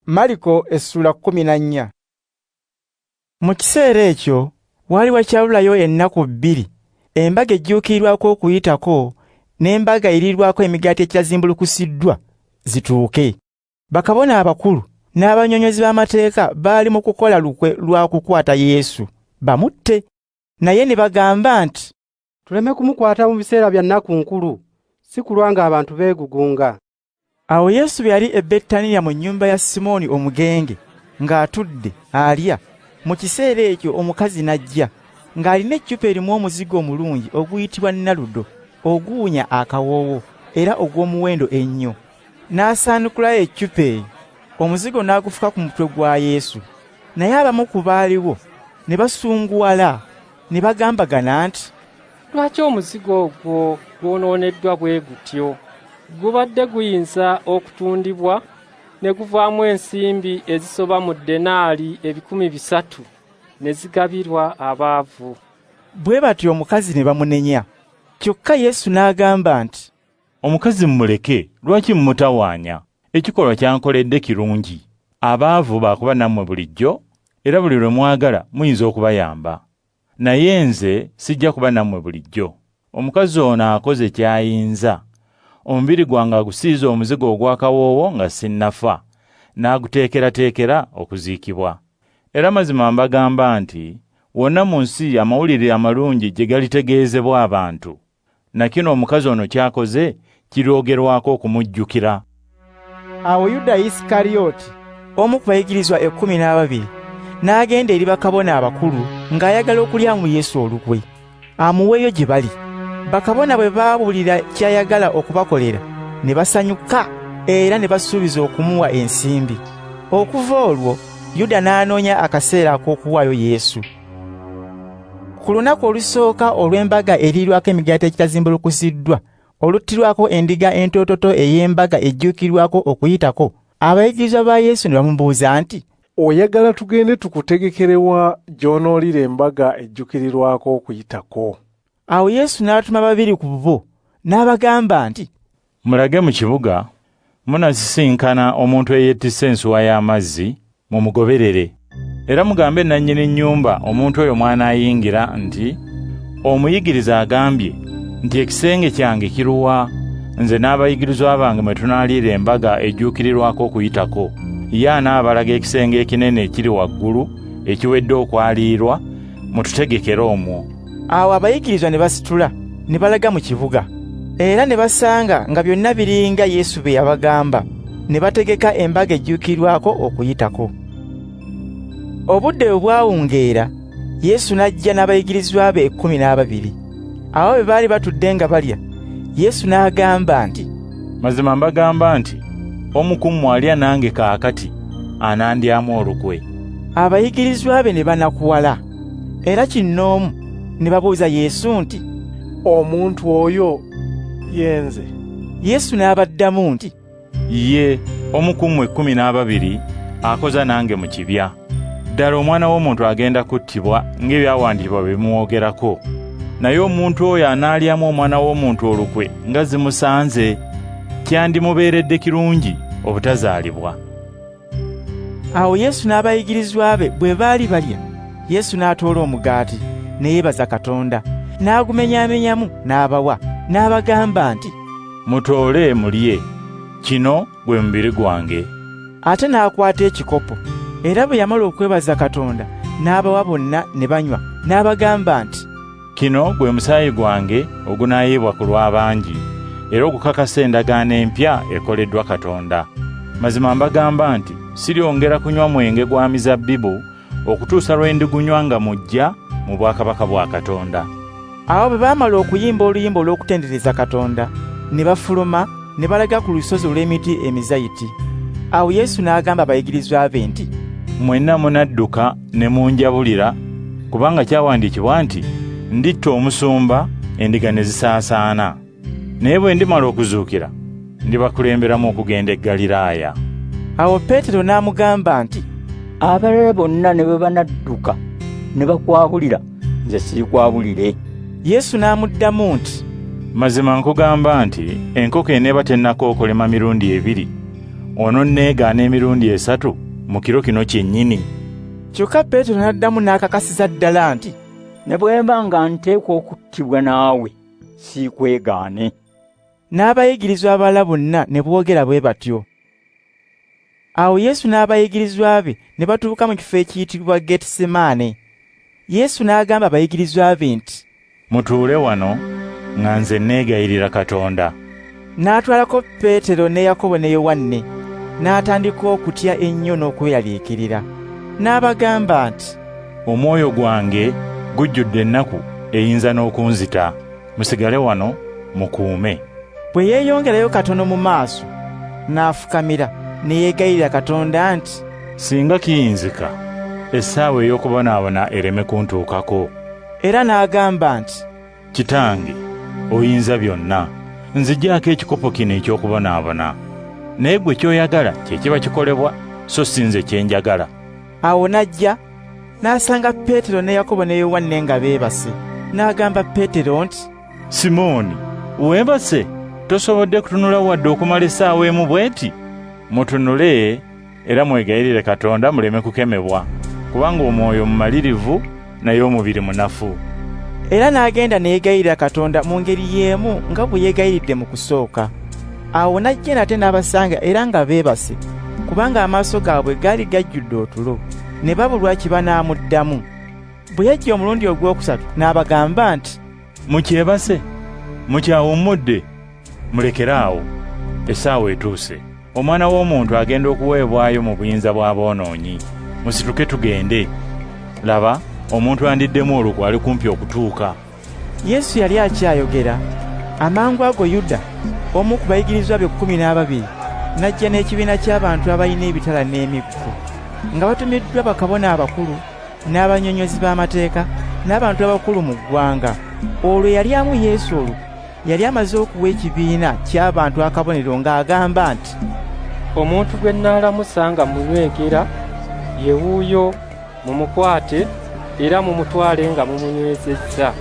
Mariko essula 14. Mu kiseera ekyo waali wakyabulayo ennaku 2 embaga ejjuukirirwako Okuyitako n'embaga eriirwako emigaati egitazimbulukusiddwa zituuke. Bakabona abakulu n'abannyonnyozi b'amateeka baali mu kukola lukwe lwa kukwata Yesu bamutte, naye ne bagamba nti, Tuleme kumukwata mu biseera bya nnaku nkulu, si kulwa ng'abantu beegugunga. Awo Yesu bwe yali e Bettaniya mu nnyumba ya Simooni omugenge ng'atudde alya, mu kiseera ekyo omukazi n'ajja ng'alina eccupa erimu omuzigo omulungi oguyitibwa naludo oguwunya akawoowo era ogw'omuwendo ennyo. N'asaanukulayo eccupa eyo, omuzigo n'agufuka ku mutwe gwa Yesu. Naye abamu ku baaliwo ne basunguwala ne bagambagana nti, Lwaki omuzigo ogwo gwonooneddwa bwe gutyo? Gubadde guyinza okutundibwa ne guvaamu ensimbi ezisoba mu denaali 300 ne zigabirwa abaavu. Bwe batyo omukazi ne bamunenya. Kyokka Yesu n'agamba nti, Omukazi mumuleke, lwaki mumutawaanya? Ekikolwa ky'ankoledde kirungi. Abaavu baakuba nammwe bulijjo, era buli lwe mwagala muyinza okubayamba. Naye nze sijja kuba nammwe bulijjo. Omukazi ono akoze ky'ayinza. Omubiri gwange agusiize omuzigo ogw'akawoowo nga sinnafa, n'aguteekerateekera okuziikibwa. Era mazima mbagamba nti wonna mu nsi amawulire amalungi gye galitegeezebwa abantu, na kino omukazi ono ky'akoze kiryogerwako okumujjukira. Awo Yuda Isikariyoti, omu ku bayigirizwa 12, n'agenda eri bakabona abakulu ng'ayagala okulyamu Yesu olukwe, amuweeyo gye bali. Bakabona bwe baawulira ky'ayagala okubakolera, ne basanyuka era ne basuubiza okumuwa ensimbi. Okuva olwo Yuda n'anoonya akaseera ak'okuwaayo Yesu. Ku lunaku olusooka olw'embaga eriirwako emigaati egitazimbulukusiddwa, oluttirwako endiga entoototo ey'embaga ejjuukirwako Okuyitako, abayigirizwa ba Yesu ne bamubuuza nti, Oyagala tugende tukutegekerewa gy'onoolira embaga ejjuukirirwako Okuyitako? Awo Yesu n'atuma 2 ku bo n'abagamba nti, Mulage mu kibuga, munasisinkana omuntu eyettisse ensuwa y'amazzi, mumugoberere. Era mugambe nannyini nnyumba omuntu oyo mw'anaayingira nti, Omuyigiriza agambye nti ekisenge kyange kiruwa, nze n'abayigirizwa bange mwe tunaaliira embaga ejjuukirirwako Okuyitako. Ye anaabalaga ekisenge ekinene ekiri waggulu ekiwedde okwaliirwa, mututegekere omwo. Awo abayigirizwa ne basitula ne balaga mu kibuga, era ne basanga nga byonna biringa Yesu bwe yabagamba, ne bategeka embaga ejjuukirwako Okuyitako. Obudde bwe bwawungeera, Yesu n'ajja n'abayigirizwa be 12. Awo bwe baali batudde nga balya, Yesu n'agamba nti, Mazima mbagamba nti omu ku mmwe alya nange kaakati anandyamu olukwe. Abayigirizwa be ne banakuwala, era kinnoomu ne babuuza Yesu nti, Omuntu oyo ye nze? Yesu n'abaddamu nti, Ye omu ku mmwe 12 akoza nange mu kibya. Ddala Omwana w'Omuntu agenda kuttibwa ng'ebyawandiikibwa bwe bimwogerako. Naye omuntu oyo anaalyamu Omwana w'Omuntu olukwe nga zimusanze, kyandimubeeredde kirungi obutazaalibwa. Awo Yesu n'abayigirizwa be bwe baali balya, Yesu n'atoola omugaati, ne yeebaza Katonda, n'agumenyaamenyamu n'abawa, n'abagamba nti, Mutoole mulye, kino gwe mubiri gwange. Ate n'akwata ekikopo, era bwe yamala okwebaza Katonda, n'abawa bonna ne banywa, n'abagamba nti, Kino gwe musaayi gwange ogunaayiibwa ku lw'abangi, era ogukakasa endagaano empya ekoleddwa Katonda. Mazima mbagamba nti siryongera kunywa mwenge gwa mizabbibu okutuusa lwe ndigunywa nga mujja mu bwakabaka bwa Katonda. Awo bwe baamala okuyimba oluyimba olw'okutendereza Katonda, ne bafuluma ne balaga ku lusozi olw'emiti emizayiti. Awo Yesu n'agamba abayigirizwa be nti, Mwenna munadduka ne munjabulira, kubanga kyawandiikibwa nti, Nditta omusumba, endiga ne zisaasaana. Naye bwe ndimala okuzuukira, ndibakulemberamu okugenda e Ggaliraaya. Awo Peetero n'amugamba nti, Abalala bonna ne bwe banadduka ne bakwabulira, nze sirikwabulire. Yesu n'amuddamu nti, Mazima nkugamba nti enkoko eneeba tennakookolima mirundi ebiri, ononneegaana emirundi 3 mu kiro kino kyennyini. Kyokka Peetero n'addamu n'akakasiza ddala nti, Ne bwe mba nga nteekwa okuttibwa naawe, siikwegaane. N'abayigirizwa abalala bonna ne boogera bwe batyo. Awo Yesu n'abayigirizwa be ne batuuka mu kifo ekiyitibwa Getsemane. Yesu n'agamba abayigirizwa be nti, Mutuule wano nga nze neegayirira Katonda. N'atwalako Peetero ne Yakobo ne Yowanne, n'atandika okutya ennyo n'okweraliikirira. N'abagamba nti, Omwoyo gwange gujjudde ennaku eyinza n'okunzita. Musigale wano mukuume. Bwe yeeyongerayo katono mu maaso, n'afukamira ne yeegayirira Katonda nti, Singa kiyinzika, essaawa ey'okubonaabona ereme kuntuukako. Era n'agamba nti, Kitange, oyinza byonna, nzigyako ekikopo kino eky'okubonaabona. Naye ggwe ky'oyagala kye kiba kikolebwa, so si nze kye njagala. Awo n'ajja n'asanga Peetero ne Yakobo ne Yowanne nga beebase. N'agamba Peetero nti, Simooni, weebase? Tosobodde kutunula wadde okumala essaawa emu bw'eti? Mutunule era mwegayirire Katonda muleme kukemebwa, kubanga omwoyo mumalirivu naye omubiri munafu. Era n'agenda ne yeegayirira Katonda mu ngeri y'emu nga bwe yeegayiridde mu kusooka. Awo n'ajja nate n'abasanga era nga beebase, kubanga amaaso gaabwe gaali gajjudde otulo, ne babulwa kye banaamuddamu. Bwe yajja omulundi ogwokusatu n'abagamba nti, Mukyebase, mukyawummudde, mulekere awo, essaawa etuuse. Omwana w'omuntu agenda okuweebwayo mu buyinza bw'aboonoonyi. Musituke tugende. Laba, omuntu andiddemu olukwe ali kumpi okutuuka. Yesu yali akyayogera, amangu ago Yuda, omu ku bayigirizwa be 12, n'ajja n'ekibiina ky'abantu abalina ebitala n'emiggo, nga batumiddwa bakabona abakulu n'abannyonnyozi b'amateeka n'abantu abakulu mu ggwanga. Olwo yali amu Yesu olwo yali amaze okuwa ekibiina ky'abantu akabonero ng'agamba nti, Omuntu gwe nnaalamusa nga munywegera ye wuuyo, mumukwate era mumutwale nga mumunywezezza.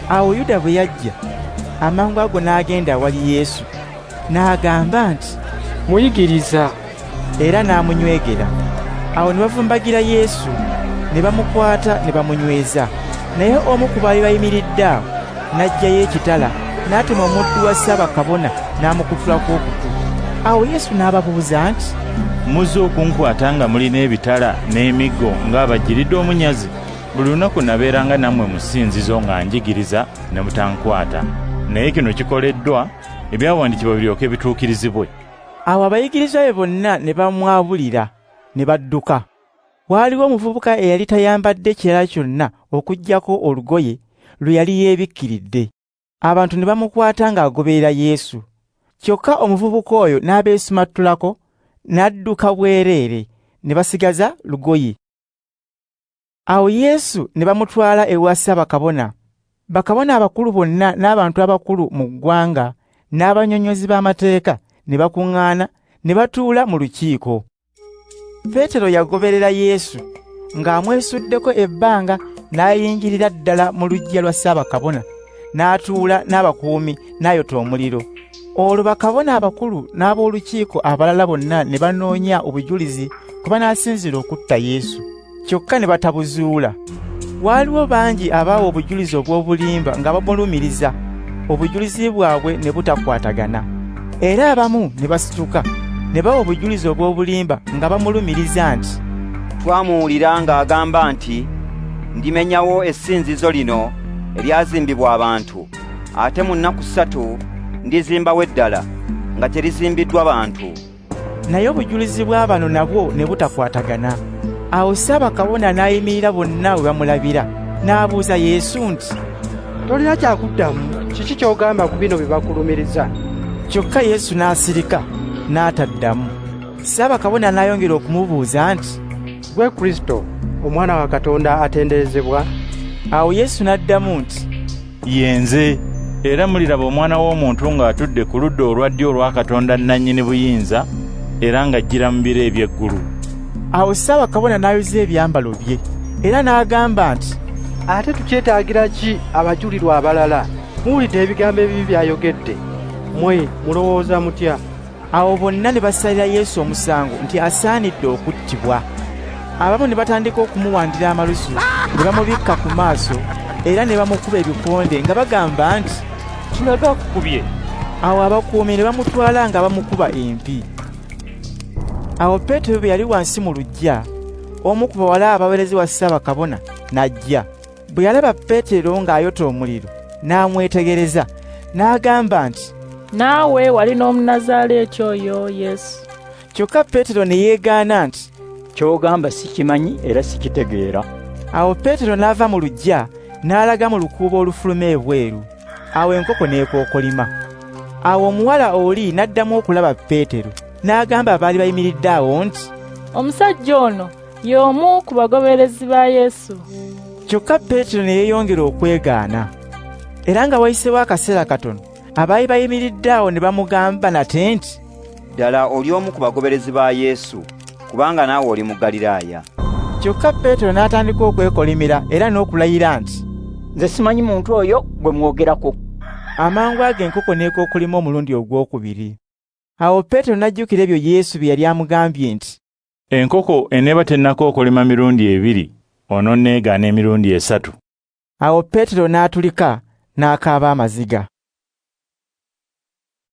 Awo Yuda bwe yajja, amangu ago n'agenda awali Yesu, n'agamba nti, Muyigiriza. Era n'amunywegera. Awo ne bavumbagira Yesu, ne bamukwata ne bamunyweza. Naye omu ku baali bayimiridde awo n'aggyayo ekitala, n'atema omuddu wa Ssaabakabona n'amukutulako okutu. Awo Yesu n'ababuuza nti, Muzze okunkwata nga mulina ebitala n'emiggo ng'abajjiridde omunyazi? Buli lunaku nabeeranga nammwe mu ssinzizo nga njigiriza ne mutankwata. Naye kino kikoleddwa ebyawandiikibwa biryoke bituukirizibwe. Awo abayigirizwa be bonna ne bamwabulira ne badduka. Waaliwo omuvubuka eyali tayambadde kirala kyonna okuggyako olugoye lwe yali yeebikkiridde. Abantu ne bamukwata ng'agoberera Yesu. Kyokka omuvubuka oyo n'abeesumattulako n'adduka bwereere, ne basigaza lugoye. Awo Yesu ne bamutwala ewa Ssaabakabona. Bakabona abakulu bonna n'abantu abakulu mu ggwanga n'abannyonnyozi b'amateeka ne bakuŋŋaana ne batuula mu lukiiko. Peetero yagoberera Yesu ng'amwesuddeko ebbanga n'ayingirira ddala mu luggya lwa Ssaabakabona, n'atuula n'abakuumi n'ayota omuliro. Olwo bakabona abakulu n'ab'olukiiko abalala bonna ne banoonya obujulizi kwe banaasinziira okutta Yesu, kyokka ne batabuzuula. Waaliwo bangi abaawa obujulizi obw'obulimba nga bamulumiriza, obujulizi bwabwe ne butakwatagana. Era abamu ne basituka ne bawa obujulizi obw'obulimba nga bamulumiriza nti, Twamuwulira ng'agamba nti, Ndimenyawo essinzizo lino eryazimbibwa abantu, ate mu nnaku 3 ndizimbawo eddala nga terizimbiddwa bantu. Naye obujulizi bwa bano nabwo ne butakwatagana. Awo Ssaabakabona n'ayimirira bonna we bamulabira, n'abuuza Yesu nti, Tolina kyakuddamu, kiki ky'ogamba ku bino bye bakulumiriza? Kyokka Yesu n'asirika, n'ataddamu. Ssaabakabona n'ayongera okumubuuza nti, Ggwe Kristo, Omwana wa Katonda atenderezebwa? Awo Yesu n'addamu nti, Ye nze, era muliraba Omwana w'Omuntu ng'atudde ku ludda olwa ddyo olwa Katonda nnannyini buyinza, era ng'ajjira mu bire eby'eggulu. Awo Ssaabakabona n'ayuza ebyambalo bye, era n'agamba nti, Ate tukyetaagira ki abajulirwa abalala? Muwulidde ebigambo ebibi by'ayogedde. Mmwe mulowooza mutya? Awo bonna ne basalira Yesu omusango nti asaanidde okuttibwa. Abamu ne batandika okumuwandira amalusu ne bamubikka ku maaso era ne bamukuba ebikonde nga bagamba nti, Tulage akukubye. Awo abakuumi ne bamutwala nga bamukuba empi. Awo Peetero bwe yali wansi mu luggya, omu ku bawala abaweereza wa Ssaabakabona n'ajja. Bwe yalaba Peetero ng'ayota omuliro, n'amwetegereza, n'agamba nti, Naawe wali n'Omunnazaaleeti oyo Yesu. Kyokka Peetero ne yeegaana nti, Ky'ogamba sikimanyi era sikitegeera. Awo Peetero n'ava mu luggya n'alaga mu lukuubo olufuluma ebweru. Awo enkoko n'ekookolima. Awo omuwala oli n'addamu okulaba Peetero, n'agamba abaali bayimiridde awo nti, Omusajja ono y'omu ku bagoberezi ba Yesu. Kyokka Peetero ne yeeyongera okwegaana. Era nga wayiseewo akaseera katono, abaali bayimiridde awo ne bamugamba nate nti, Ddala oli omu ku bagoberezi ba Yesu, kubanga naawe oli mu Ggaliraaya. Kyokka Peetero n'atandika okwekolimira era n'okulayira nti, Nze simanyi muntu oyo gwe mwogerako. Amangu ago enkoko n'ekookolima omulundi ogwokubiri. Awo Peetero n'ajjukira ebyo Yesu bye yali amugambye nti, Enkoko eneeba tennakookolima mirundi ebiri, ononneegaana emirundi esatu. Awo Peetero n'atulika n'akaaba amaziga.